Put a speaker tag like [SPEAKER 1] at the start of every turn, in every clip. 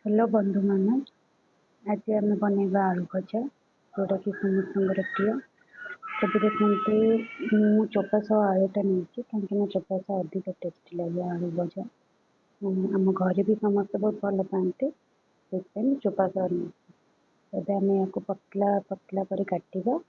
[SPEAKER 1] Hello ବନ୍ଧୁମାନେ, ଆଜି ଆମେ ବନେଇବା ଆଳୁ ଭଜା, ଯେଉଁଟାକି ସମସ୍ତଙ୍କର ପ୍ରିୟ। ତେବେ ଦେଖନ୍ତୁ, ମୁଁ ଚୋପା ସହ ଆଳୁଟା ନେଇଛି, କାହିଁକିନା ଚୋପା ସହ ଅଧିକ ଟେଷ୍ଟି ଲାଗେ ଆଳୁ ଭଜା। ଆମ ଘରେ ବି ସମସ୍ତେ ବହୁତ ଭଲ ପାଆନ୍ତି, ସେଥିପାଇଁ ମୁଁ ଚୋପା ସହ ନେଇଛି। ଏବେ ଆମେ ଏହାକୁ ପତଳା ପତଳା କରି କାଟିବା।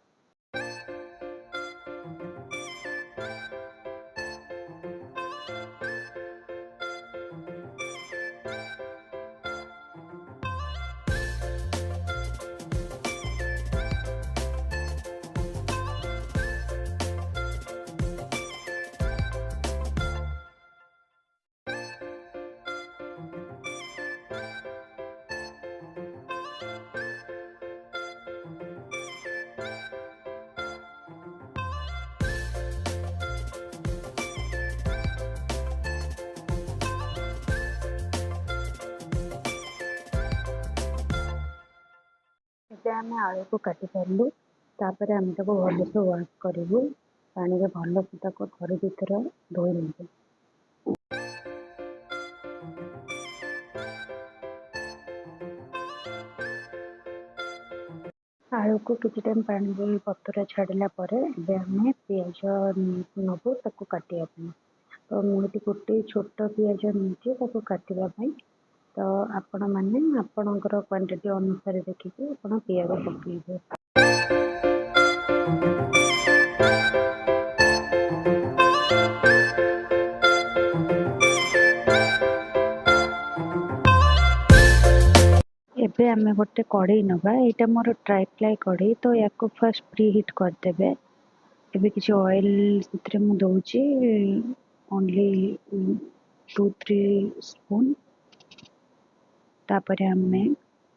[SPEAKER 1] ଏବେ ଆମେ ଆଳୁକୁ କାଟି ସାରିଲୁ। ତାପରେ ଆମେ ତାକୁ ଭଲସେ ୱାଶ୍ କରିବୁ। ପାଣିରେ ଭଲସେ ତାକୁ ଥରେ ଦୁଇଥର ଧୋଇ ନେବୁ। ଆଳୁକୁ କିଛି ଟାଇମ୍ ପାଣିରେ ବତୁରା ଛାଡ଼ିଲା ପରେ ଏବେ ଆମେ ପିଆଜ ନେବୁ ତାକୁ କାଟିବା ପାଇଁ। ତ ମୁଁ ଏଠି ଗୋଟେ ଛୋଟ ପିଆଜ ନେଇଛି ତାକୁ କାଟିବା ପାଇଁ। ତ ଆପଣମାନେ ଆପଣଙ୍କର କ୍ୱାଣ୍ଟିଟି ଅନୁସାରେ ଦେଖିକି ଆପଣ ପିଆଜ ପକାଇବେ। ଏବେ ଆମେ ଗୋଟେ କଢ଼େଇ ନେବା। ଏଇଟା ମୋର ଟ୍ରାଇ ପ୍ଲାଏ କଢ଼େଇ, ତ ୟାକୁ ଫାର୍ଷ୍ଟ ପ୍ରି ହିଟ୍ କରିଦେବେ। ଏବେ କିଛି ଅଏଲ୍ ସେଥିରେ ମୁଁ ଦେଉଛି, ଓନ୍ଲି 2-3 ସ୍ପୁନ୍। ତାପରେ ଆମେ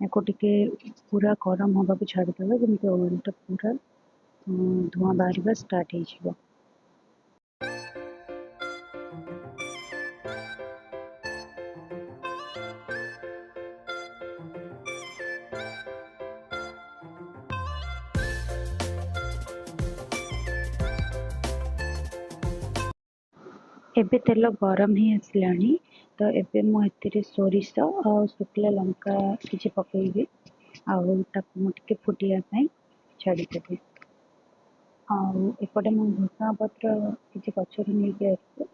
[SPEAKER 1] ୟାକୁ ଟିକେ ପୁରା ଗରମ ହେବାକୁ ଛାଡ଼ିଦେବା, ଯେମିତି ଅଏଲ୍ଟା ପୁରା ଧୂଆଁ ବାହାରିବା ଷ୍ଟାର୍ଟ ହେଇଯିବ। ଏବେ ତେଲ ଗରମ ହେଇ ଆସିଲାଣି, ତ ଏବେ ମୁଁ ଏଥିରେ ସୋରିଷ ଆଉ ଶୁଖିଲା ଲଙ୍କା କିଛି ପକାଇବି, ଆଉ ତାକୁ ମୁଁ ଟିକେ ଫୁଟିବା ପାଇଁ ଛାଡ଼ିଦେବି। ଆଉ ଏପଟେ ମୁଁ ଭୃସଙ୍ଗ ପତ୍ର କିଛି ଗଛରୁ ନେଇକି ଆସିଛି,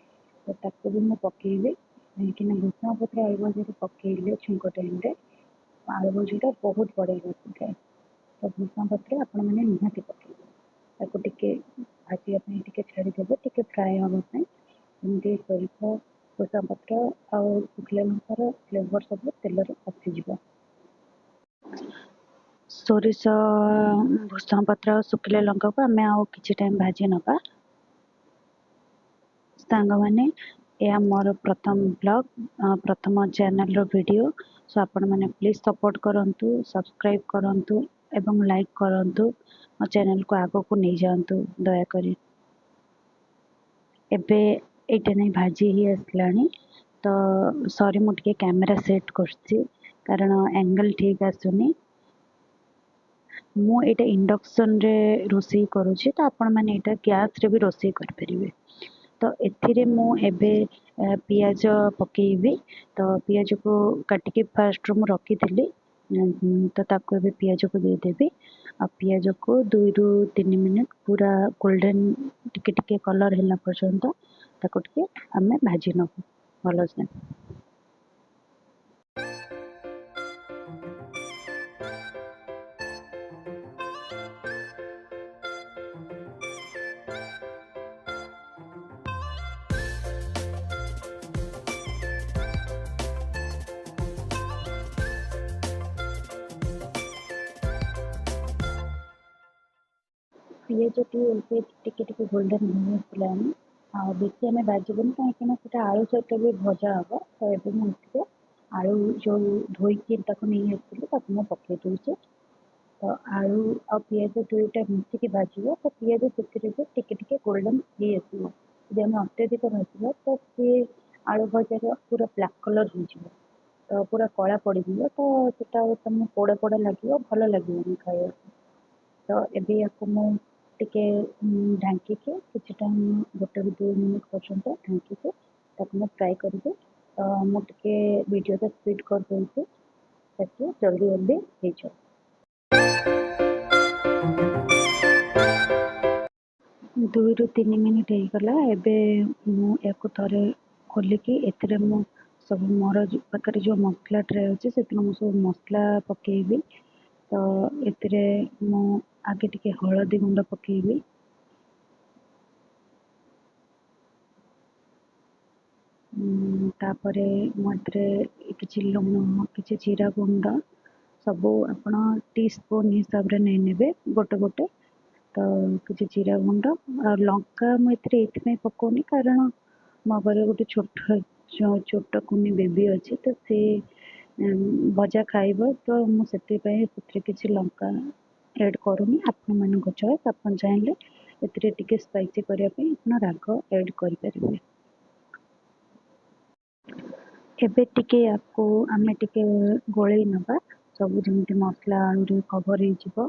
[SPEAKER 1] ତ ତାକୁ ବି ମୁଁ ପକାଇବି, କାହିଁକିନା ଭୃସଙ୍ଗ ପତ୍ର ଆଳୁ ଭଜାରେ ପକାଇଲେ ଛୁଙ୍କ ଟାଇମ୍ରେ ଆଳୁ ଭଜାଟା ବହୁତ ବଢ଼ିଆ ଲାଗୁଥାଏ। ତ ଭୃସଙ୍ଗ ପତ୍ର ଆପଣମାନେ ନିହାତି ପକାଇବେ। ତାକୁ ଟିକେ ଭାଜିବା ପାଇଁ ଟିକେ ଛାଡ଼ିଦେବେ, ଟିକେ ଫ୍ରାଏ ହେବା ପାଇଁ, ଯେମିତି ସୋରିଷ, ଭୃସଙ୍ଗ ପତ୍ର ଆଉ ଶୁଖିଲା ଲଙ୍କାର ଫ୍ଲେଭର୍ ସବୁ ତେଲରେ ପଶିଯିବ। ସୋରିଷ, ଭୃସଙ୍ଗ ପତ୍ର ଆଉ ଶୁଖିଲା ଲଙ୍କାକୁ ଆମେ ଆଉ କିଛି ଟାଇମ୍ ଭାଜି ନେବା। ସାଙ୍ଗମାନେ, ଏହା ମୋର ପ୍ରଥମ ବ୍ଲଗ୍, ପ୍ରଥମ ଚ୍ୟାନେଲ୍ର ଭିଡ଼ିଓ। ସୋ ଆପଣମାନେ ପ୍ଲିଜ୍ ସପୋର୍ଟ କରନ୍ତୁ, ସବସ୍କ୍ରାଇବ୍ କରନ୍ତୁ ଏବଂ ଲାଇକ୍ କରନ୍ତୁ। ମୋ ଚ୍ୟାନେଲ୍କୁ ଆଗକୁ ନେଇଯାଆନ୍ତୁ ଦୟାକରି। ଏବେ ଏଇଟା ନାଇଁ ଭାଜି ହେଇ ଆସିଲାଣି। ତ ସରି, ମୁଁ ଟିକେ କ୍ୟାମେରା ସେଟ୍ କରୁଛି, କାରଣ ଆଙ୍ଗେଲ୍ ଠିକ୍ ଆସୁନି। ମୁଁ ଏଇଟା ଇଣ୍ଡକ୍ସନ୍ରେ ରୋଷେଇ କରୁଛି, ତ ଆପଣମାନେ ଏଇଟା ଗ୍ୟାସ୍ରେ ବି ରୋଷେଇ କରିପାରିବେ। ତ ଏଥିରେ ମୁଁ ଏବେ ପିଆଜ ପକାଇବି। ତ ପିଆଜକୁ କାଟିକି ଫାର୍ଷ୍ଟରୁ ମୁଁ ରଖିଥିଲି, ତ ତାକୁ ଏବେ ପିଆଜକୁ ଦେଇଦେବି। ଆଉ ପିଆଜକୁ 2ରୁ 3 ମିନିଟ୍ ପୁରା ଗୋଲ୍ଡେନ୍ ଟିକେ ଟିକେ କଲର୍ ହେଲା ପର୍ଯ୍ୟନ୍ତ ତାକୁ ଟିକେ ଆମେ ଭାଜି ନେବୁ ଭଲସେ। ପିଆଜଟି ଏବେ ଟିକେ ଟିକେ ଗୋଲ୍ଡେନ୍ ହେଇ ଆସିଲାଣି, ଆଉ ବେଶୀ ଆମେ ଭାଜିବୁନି, କାହିଁକିନା ସେଟା ଆଳୁ ସହିତ ବି ଭଜା ହେବ। ତ ଏବେ ମୁଁ ଏଥିରେ ଆଳୁ ଯେଉଁ ଧୋଇକି ତାକୁ ନେଇ ଆସିଥିଲି, ତାକୁ ମୁଁ ପକାଇ ଦେଉଛି। ତ ଆଳୁ ଆଉ ପିଆଜ ଦୁଇଟା ମିଶିକି ଭାଜିବ, ତ ପିଆଜ ସେଥିରେ ବି ଟିକେ ଟିକେ ଗୋଲ୍ଡେନ୍ ହେଇ ଆସିବ। ଯଦି ଆମେ ଅତ୍ୟଧିକ ଭାଜିବା, ତ ସିଏ ଆଳୁ ଭଜାର ପୁରା ବ୍ଲାକ୍ କଲର୍ ହେଇଯିବ, ତ ପୁରା କଳା ପଡ଼ିଯିବ। ତ ସେଟା ଆଉ ତମକୁ ପୋଡ଼ା ପୋଡ଼ା ଲାଗିବ, ଭଲ ଲାଗିବନି ଖାଇବାକୁ। ତ ଏବେ ୟାକୁ ମୁଁ ଟିକେ ଢାଙ୍କିକି କିଛି ଟାଇମ୍, 1ରୁ 2 ମିନିଟ୍ ପର୍ଯ୍ୟନ୍ତ ଢାଙ୍କିକି ତାକୁ ମୁଁ ଫ୍ରାଏ କରିବି। ତ ମୁଁ ଟିକେ ଭିଡ଼ିଓଟା ସ୍ପିଡ଼୍ କରିଦେଉଛି। ତାକି ଜଲ୍ଦି ଜଲ୍ଦି ହେଇଯିବ। 2ରୁ 3 ମିନିଟ୍ ହେଇଗଲା। ଏବେ ମୁଁ ୟାକୁ ଥରେ ଖୋଲିକି ଏଥିରେ ମୁଁ ସବୁ ମୋର ପାଖରେ ଯେଉଁ ମସଲା ଟ୍ରେ ଅଛି, ସେଥିରେ ମୁଁ ସବୁ ମସଲା ପକାଇବି। ତ ଏଥିରେ ମୁଁ ଆଗେ ଟିକେ ହଳଦୀ ଗୁଣ୍ଡ ପକାଇବି। ତାପରେ ମୁଁ ଏଥିରେ କିଛି ଲୁଣ, କିଛି ଜିରା ଗୁଣ୍ଡ, ସବୁ ଆପଣ ଟି ସ୍ପୁନ୍ ହିସାବରେ ନେଇନେବେ ଗୋଟେ ଗୋଟେ। ତ କିଛି ଜିରା ଗୁଣ୍ଡ ଆଉ ଲଙ୍କା ମୁଁ ଏଥିରେ ଏଇଥିପାଇଁ ପକାଉନି, କାରଣ ମୋ ଘରେ ଗୋଟେ ଛୋଟ ଛୋଟ କୁନି ବେବି ଅଛି, ତ ସେ ଭଜା ଖାଇବ। ତ ମୁଁ ସେଥିପାଇଁ ସେଥିରେ କିଛି ଲଙ୍କା ଏଡ଼୍ କରୁନି। ଆପଣମାନଙ୍କ ଚଏସ୍, ଆପଣ ଚାହିଁଲେ ଏଥିରେ ଟିକେ ସ୍ପାଇସି କରିବା ପାଇଁ ଆପଣ ରାଗ ଏଡ଼୍ କରିପାରିବେ। ଏବେ ଟିକେ ୟାକୁ ଆମେ ଟିକେ ଗୋଳେଇ ନେବା ସବୁ, ଯେମିତି ମସଲା ଆଳୁରେ କଭର୍ ହେଇଯିବ।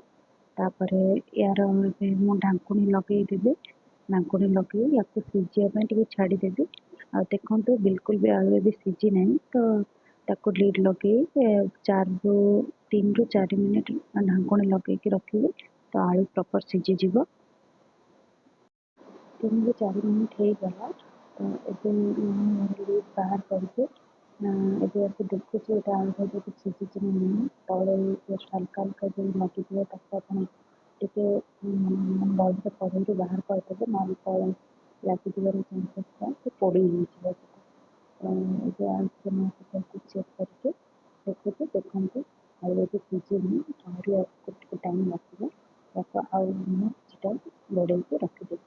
[SPEAKER 1] ତାପରେ ୟାର ଏବେ ମୁଁ ଢାଙ୍କୁଣୀ ଲଗେଇଦେବି। ଢାଙ୍କୁଣୀ ଲଗେଇ ୟାକୁ ସିଝିବା ପାଇଁ ଟିକେ ଛାଡ଼ିଦେବି। ଆଉ ଦେଖନ୍ତୁ, ବିଲକୁଲ ବି ଆଳୁ ଏବେ ସିଝି ନାହିଁ। ତ ତାକୁ ଲିଡ଼୍ ଲଗେଇ 3ରୁ 4 ମିନିଟ୍ ଢାଙ୍କୁଣୀ ଲଗେଇକି ରଖିବି, ତ ଆଳୁ ପ୍ରପର୍ ସିଝିଯିବ। 3ରୁ 4 ମିନିଟ୍ ହେଇଗଲା। ତ ଏବେ ମୁଁ ଲିଡ଼୍ ବାହାର କରିକି ଏବେ ୟାକୁ ଦେଖୁଛି, ଏଇଟା ଆଳୁ ଭଜାକୁ ସିଝିଛି ନା ନାହିଁ। ତଳେ ଜଷ୍ଟ ହାଲକା ହାଲକା ଯେଉଁ ଲାଗିଥିବ, ତାକୁ ଆପଣ ଟିକେ ଭଲସେ କଢ଼େଇରୁ ବାହାର କରିଦେବେ, ନହେଲେ ତଳେ ଲାଗିଯିବାର ଚାନ୍ସେସ୍ ଥାଏ, ସେ ପୋଡ଼ି ହେଇଯିବ ସେଟା। ତ ଏବେ ଆଉଥରେ ମୁଁ ସେଟାକୁ ଚେକ୍ କରିକି ଦେଖୁଛି। ଦେଖନ୍ତୁ, ଆଳୁ ଏବେ ସିଝିନି, ଆହୁରି ଆଉ ଟିକେ ଟାଇମ୍ ଲାଗିବ। ତାକୁ ଆଉ ମୁଁ କିଛି ଟାଇମ୍ ଘୋଡ଼େଇକି ରଖିଦେବି।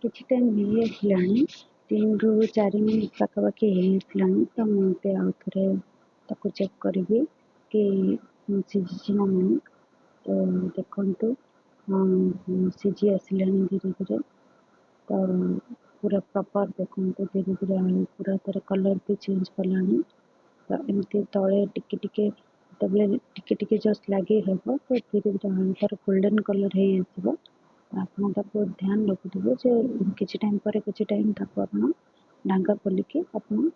[SPEAKER 1] କିଛି ଟାଇମ୍ ହେଇ ଆସିଲାଣି, 3ରୁ 4 ମିନିଟ୍ ପାଖାପାଖି ହେଇ ଆସିଲାଣି। ତ ମୁଁ ଏବେ ଆଉ ଥରେ ତାକୁ ଚେକ୍ କରିବି କି ସିଝିଛି ନା ନାହିଁ। ତ ଦେଖନ୍ତୁ, ସିଝି ଆସିଲାଣି ଧୀରେ ଧୀରେ। ତ ପୁରା ପ୍ରପର୍ ଦେଖନ୍ତୁ, ଧୀରେ ଧୀରେ ଆଳୁ ପୁରା ତାର କଲର୍ ବି ଚେଞ୍ଜ କଲାଣି। ତ ଏମିତି ତଳେ ଟିକେ ଟିକେ ଯେତେବେଳେ ଟିକେ ଟିକେ ଜଷ୍ଟ ଲାଗି ହେବ, ତ ଧୀରେ ଧୀରେ ଆଳୁ ତାର ଗୋଲ୍ଡେନ୍ କଲର୍ ହେଇ ଆସିବ। ଆପଣ ତାକୁ ଧ୍ୟାନ ରଖୁଥିବେ ଯେ କିଛି ଟାଇମ୍ ପରେ କିଛି ଟାଇମ୍ ତାକୁ ଆପଣ ଢାଙ୍କା ଖୋଲିକି ଆପଣ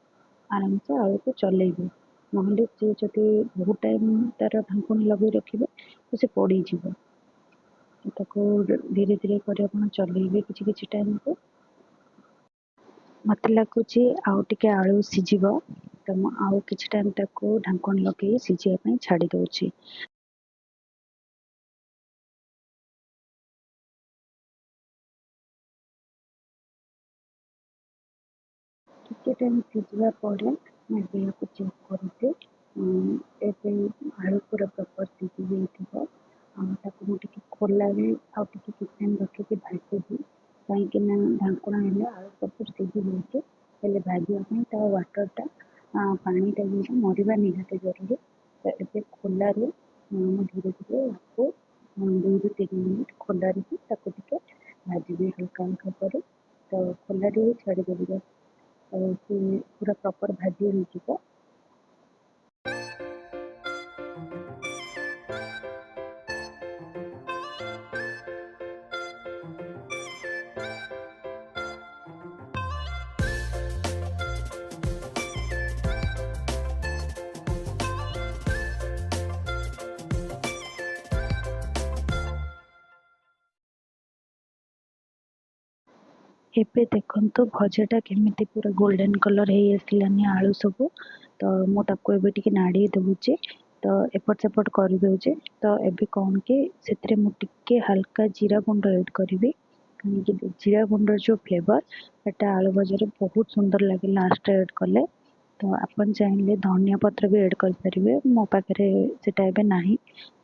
[SPEAKER 1] ଆରାମସେ ଆଳୁକୁ ଚଲେଇବେ। ନହେଲେ ସିଏ ଯଦି ବହୁତ ଟାଇମ୍ ତାର ଢାଙ୍କୁଣୀ ଲଗେଇ ରଖିବେ, ତ ସେ ପୋଡ଼ିଯିବ। ତାକୁ ଧୀରେ ଧୀରେ କରି ଆପଣ ଚଲେଇବେ କିଛି କିଛି ଟାଇମ୍କୁ। ମୋତେ ଲାଗୁଛି ଆଉ ଟିକେ ଆଳୁ ସିଝିବ। ତ ମୁଁ ଆଉ କିଛି ଟାଇମ୍ ତାକୁ ଢାଙ୍କୁଣୀ ଲଗେଇ ସିଝିବା ପାଇଁ ଛାଡ଼ି ଦେଉଛି। ଟିକେ ଟାଇମ୍ ସିଝିବା ପରେ ମୁଁ ଏବେ ୟାକୁ ଚେକ୍ କରୁଛି। ଏବେ ଆଳୁ ପୁରା ପ୍ରପର୍ ସିଝି ଯାଇଥିବ। ଆଉ ତାକୁ ମୁଁ ଟିକେ ଖୋଲାରେ ଆଉ ଟିକେ କିଛି ଟାଇମ୍ ରଖିକି ଭାଜିବି, କାହିଁକି ନା ଢାଙ୍କୁଣା ହେଲେ ଆଳୁ ପ୍ରପର୍ ସିଝି ଯାଇଛି, ହେଲେ ଭାଜିବା ପାଇଁ ତା ୱାଟର୍ଟା, ପାଣିଟା ଯେଉଁଟା ମରିବା ନିହାତି ଜରୁରୀ। ତ ଏବେ ଖୋଲାରେ ମୁଁ ଧୀରେ ଧୀରେ ୟାକୁ 2ରୁ 3 ମିନିଟ୍ ଖୋଲାରେ ହିଁ ତାକୁ ଟିକେ ଭାଜିବି ହାଲକା ହାଲକା କରି। ତ ଖୋଲାରେ ହିଁ ଛାଡ଼ିଦେବି, ତ ସେ ପୁରା ପ୍ରପର୍ ଭାଜି ହେଇଯିବ। ଏବେ ଦେଖନ୍ତୁ, ଭଜାଟା କେମିତି ପୁରା ଗୋଲ୍ଡେନ୍ କଲର୍ ହେଇ ଆସିଲାନି ଆଳୁ ସବୁ। ତ ମୁଁ ତାକୁ ଏବେ ଟିକେ ନାଡ଼ି ଦେଉଛି, ତ ଏପଟ ସେପଟ କରିଦେଉଛି। ତ ଏବେ କ'ଣ କି ସେଥିରେ ମୁଁ ଟିକେ ହାଲକା ଜିରା ଗୁଣ୍ଡ ଏଡ଼୍ କରିବି, କାହିଁକି ଜିରା ଗୁଣ୍ଡର ଯେଉଁ ଫ୍ଲେଭର୍, ସେଟା ଆଳୁ ଭଜାରେ ବହୁତ ସୁନ୍ଦର ଲାଗେ ଲାଷ୍ଟରେ ଏଡ଼୍ କଲେ। ତ ଆପଣ ଚାହିଁଲେ ଧନିଆ ପତ୍ର ବି ଏଡ଼୍ କରିପାରିବେ। ମୋ ପାଖରେ ସେଟା ଏବେ ନାହିଁ,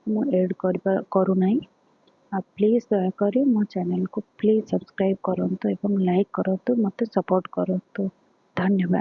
[SPEAKER 1] ମୁଁ ଏଡ଼୍ କରିବା କରୁନାହିଁ। ଆଉ ପ୍ଲିଜ୍ ଦୟାକରି ମୋ ଚ୍ୟାନେଲକୁ ପ୍ଲିଜ୍ ସବସ୍କ୍ରାଇବ୍ କରନ୍ତୁ ଏବଂ ଲାଇକ୍ କରନ୍ତୁ, ମୋତେ ସପୋର୍ଟ କରନ୍ତୁ। ଧନ୍ୟବାଦ।